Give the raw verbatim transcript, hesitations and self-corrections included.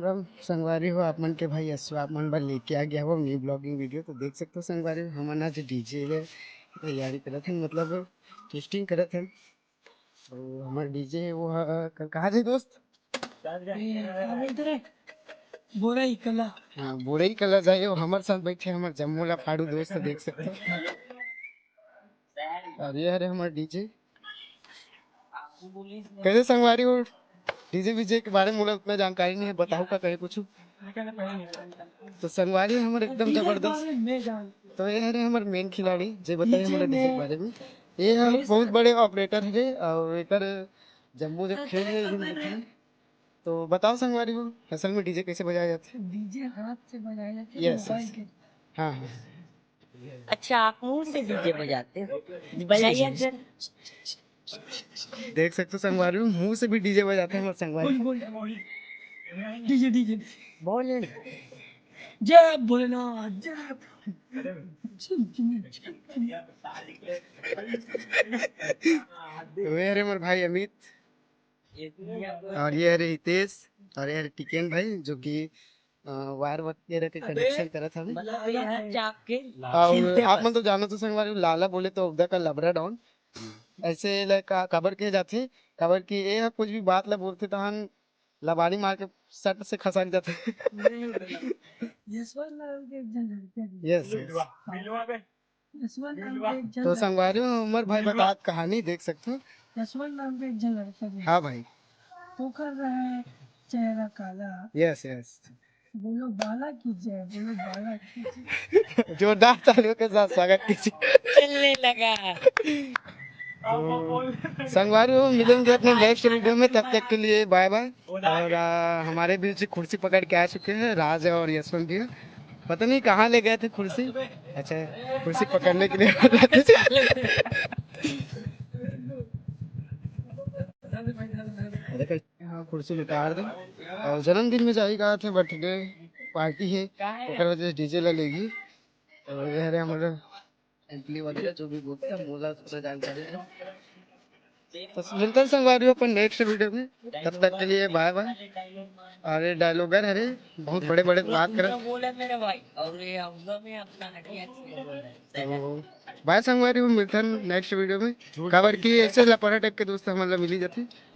राम संगवारी हो, आप मन के भाई यशु आप मन बर लेके आ गया हो न्यू ब्लॉगिंग वीडियो। तो देख सकते हो संगवारी हो, हमन आज डीजे ले तैयारी करत हन, मतलब टेस्टिंग करत हन। तो हमर डीजे वो ह, क-, कहाँ जाही दोस्त? ए, का बोलते रे? बोरई कला। हाँ, बोरई कला जाही। वो हमर साथ बैठे हमर जम्मू ला फाड़ू दोस्त, देख सकते हो। और ये हरे हमर डीजे। कैसे संगवारी हो? डीजे वीजे के बारे में मोला उतना जानकारी नहीं है, बताहू का कहे कुछ। तो संगवारी हमर एकदम जबरदस्त। तो ये हरे हमर मेन खिलाड़ी, जे बताए हमर डीजे के बारे में। ये हम बहुत बड़े ऑपरेटर हरे और एकर जम्मू जब खेल रहे हैं, तो बताओ संगवारी हो, असल में डीजे कैसे बजाया जाता है? डीजे हाथ से बजाया जाता है, यस, मोबाइल यस। के। हाँ, हाँ। अच्छा, आप मुंह से डीजे बजाते हो? बजाइए जी, जी। जरा। देख सकते हो संगवारी हो, मुंह से भी डीजे बजाते हैं हमारे संगवारी। बोल, बोल, बोल। DJ, DJ. बोल। जय भोलेनाथ, जय। वे हरे मोर भाई अमित, और ये हरे हितेश, और ये हरे टिकेन भाई, जो कि अ, वायर वगैरह के कनेक्शन करत हवे। मतलब ये है चाप के और आप मन तो जानत हो संगवारी, लाला बोले तो उगदा का लबरा डॉन। ऐसे ला का, काबर के जाथे, काबर कि ए ह कुछ भी बात ला बोलथे तहन लबाड़ी मार के सट से खसक जाथे। यशवंत नाम के एक झन लड़का जी। Yes, yes. यशवंत नाम के एक झन तो लड़का। संगवारी हो, उमर भाई बतात कहानी देख सकते हो। यशवंत नाम के एक झन लड़का जी। हाँ भाई। ओकर रहे चेहरा काला। Yes, yes. बोलो बाला की जय, बोलो बाला की जय। जोरदार तालियों के साथ स्वागत कीजिए। चलने लगा। तो संगवारी हो, मिलेंगे अपने नेक्स्ट वीडियो में, तब तक के लिए बाय बाय। और आ, हमारे बीच कुर्सी पकड़ के आ चुके हैं राज और यशवंत जी। पता नहीं कहाँ ले गए थे कुर्सी। अच्छा, कुर्सी पकड़ने के लिए। देखो, यहाँ कुर्सी उतार दे। और जन्मदिन में जाही कहा थे, बर्थडे पार्टी है, ओकर वजह से डीजे ला लेगी। तो ये हरे हमारे एम्पली वगैरह जो भी बोलते हैं, मोला थोड़ा जानकारी है। तो मिलते हैं संगवारी हो अपन नेक्स्ट वीडियो में, तब तक के लिए बाय बाय। अरे डायलॉगर हरे, बहुत बड़े बड़े बात करत। बोला मेरे भाई, और ये हफ्ता में अपना हटिया बोल रहा है। तो बाय संगवारी हो, मिलते हैं नेक्स्ट वीडियो में। काबर कि ऐसे लपड़ा टाइप के दोस्त हमन ला मिली जाथे।